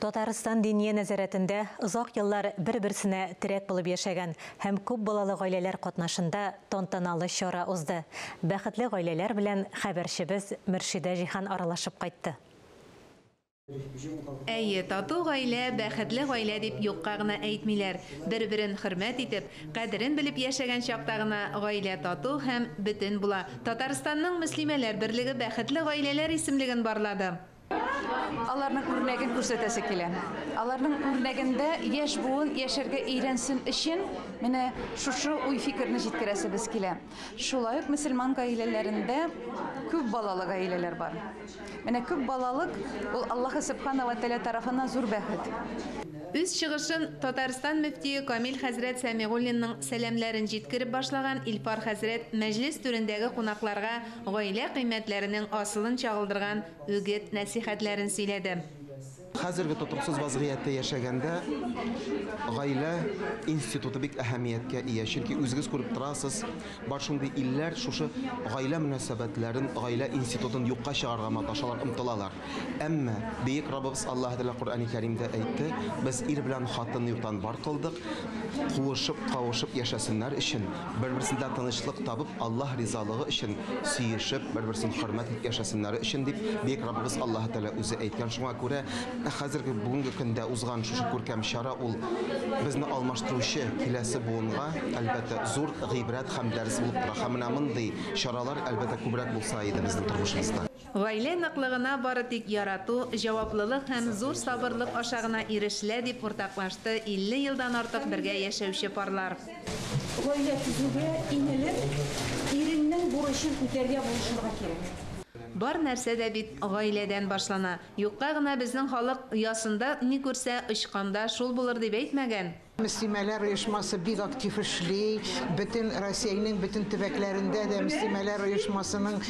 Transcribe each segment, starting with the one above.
Татарстан Диния нәзарәтендә озак еллар бер-берсенә терәк булып яшәгән һәм күп балалы гаиләләр катнашында тантаналы чара узды. Бәхетле гаиләләр белән хәбәрчебез Мөршидә Җиһан аралашып кайтты. Әйе, тату гаилә, бәхетле гаилә дип юкка гына әйтмиләр. Бер-берен хөрмәт итеп, кадерен белеп яшәгән чакта гына гаилә тату һәм бөтен була. Татарстанның Мөслимәләр берлеге бәхетле гаиләләр исемлеген барлады. Аларның үрнәген күрсәтәсе килә. Аларның үрнәгендә яшь буын яшәргә өйрәнсен өчен менә шушы уй-фикерне җиткерәсебез килә. Шулай ук мөселман гаиләләрендә күп балалы гаиләләр бар. Менә күп балалык ул Аллаһы Сөбхана вә Тәгалә тарафыннан зур бәхет. Үз чыгышын Татарстан мөфтие Камил хәзрәт Сәмигуллинның сәламнәрен җиткереп башлаган Илфар хәзрәт мәҗлес түрендәге кунакларга гаилә кыйммәтләренең асылын чагылдырган үгет-нәсыйхәтләрен сөйләде. Хәзерге тотрыксыз вазгыятьтә яшәгәндә гаилә институты бик әһәмияткә ия. Чөнки үзегез күреп торасыз, бар шундый илләр шушы гаилә мөнәсәбәтләрен, гаилә институтын юкка чыгарырга маташалар, омтылалар. Әмма бөек Раббыбыз Аллаһы Тәгалә Коръәни Кәримдә әйтте, без ир белән хатынны юктан бар кылдык, куышып, кавышып яшәсеннәр өчен, бер-берсендә тынычлык табып, Аллаһ ризалыгы өчен сөешеп, бер-берсен хөрмәт итеп яшәсеннәре өчен дип, бөек Раббыбыз Аллаһы Тәгалә үзе әйткән. Шуңа күрә хәзерге бүгенге көндә узган шушы күркәм чара ул безне алмаштыручы киләсе буынга, әлбәттә, зур гыйбрәт һәм дәрес булып тора. Һәм менә мондый чаралар, әлбәттә, күбрәк булса иде безнең тормышыбызда. Гаилә ныклыгына бары тик ярату, җаваплылык һәм зур сабырлык аша гына ирешелә, дип уртаклашты 50 елдан артык бергә яшәүче парлар. Гаилә төзүгә иң элек иреңнең бурычын үтәргә булышырга кирәк. Бар нәрсә дә бит гаиләдән башлана. Юкка гына безнең халык оясында ни күрсә, очканда шул булыр дип әйтмәгән. Мөслимәләр оешмасы бик актив эшли. Бөтен Россиянең бөтен төбәкләрендә дә Мөслимәләр оешмасының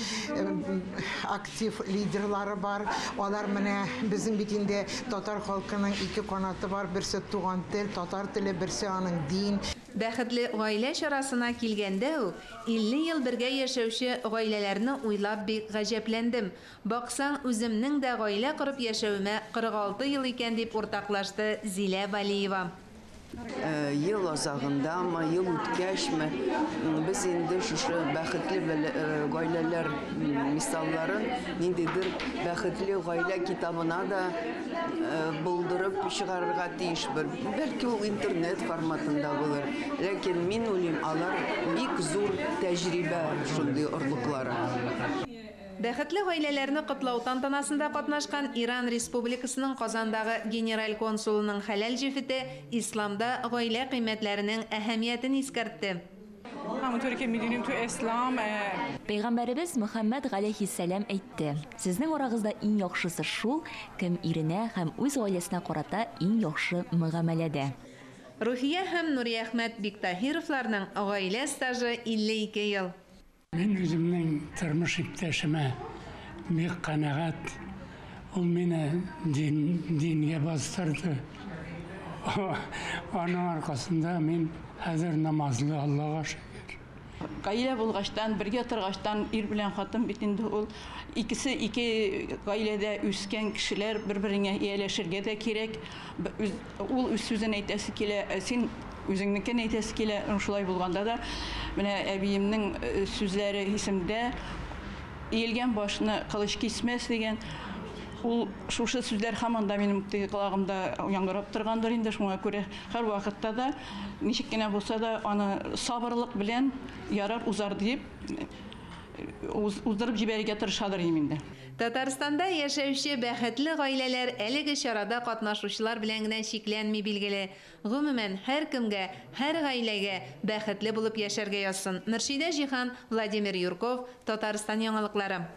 актив лидерлары бар. Алар менә безнең бит инде татар халкының ике канаты бар. Берсе туган тел, татар теле, берсе аның дин. Бәхетле гаилә чарасына килгәндә үк, 50 ел бергә яшәүче гаиләләрне уйлап бик гаҗәпләндем. Баксаң, үземнең дә гаилә корып яшәвемә 46 ел икән, дип уртаклашты Зилә Вәлиева. Ел азагындамы, ел үткәчме, без инде шушы бәхетле гаиләләр мисалларын ниндидер бәхетле гаилә китабына да булдырып чыгарырга тиешбез. Бәлки ул интернет форматында булыр. Ләкин мин уйлыйм, алар бик зур тәҗрибә шундый орлыклары. Бәхетле гаиләләрне котлау тантанасында катнашкан Иран Республикасының Казандагы генераль консулының хәләл җефете исламда гаилә кыйммәтләренең әһәмиятен искәртте. Пәйгамбәребез Мөхәммәд галәйһиссәлам әйтте, Сезнең арагызда иң яхшысы шул, кем иренә һәм үз гаиләсенә карата иң яхшы мөгамәләдә. Руфия һәм Нуриәхмәт Биктаһировларның гаилә стажы 52 ел. Мин үземнең тормыш иптәшемә бик канәгать. Ул мине дин, дингә бастырды. Аның аркасында мин хәзер намазлы, Аллага шөкер. Гаилә булгачтан, бергә торгачтан, ир белән хатын бит инде ул икесе ике гаиләдә үскән кешеләр, бер-береңә ияләшергә дә кирәк. Ул үз сүзен әйтәсе килә, ә син үзеңнекен әйтәсе килә. Шулай булганда да, менә әбиемнең сүзләре исемдә, иелгән башны кылыч кисмәс дигән. Ул шушы сүзләр һаман да минем теге колагымда яңгырап торгандыр инде. Шуңа күрә һәрвакытта да ничек кенә булса да аны сабырлык белән ярар узар дип уздырып җибәрергә тырышадыр идем инде. Татарстанда яшәүче бәхетле гаиләләр әлеге чарада катнашучылар белән генә чикләнми, билгеле. Гомумән, һәркемгә, һәр гаиләгә бәхетле булып яшәргә язсын. Мөршидә Җиһан, Владимир Юрков, Татарстан яңалыклары.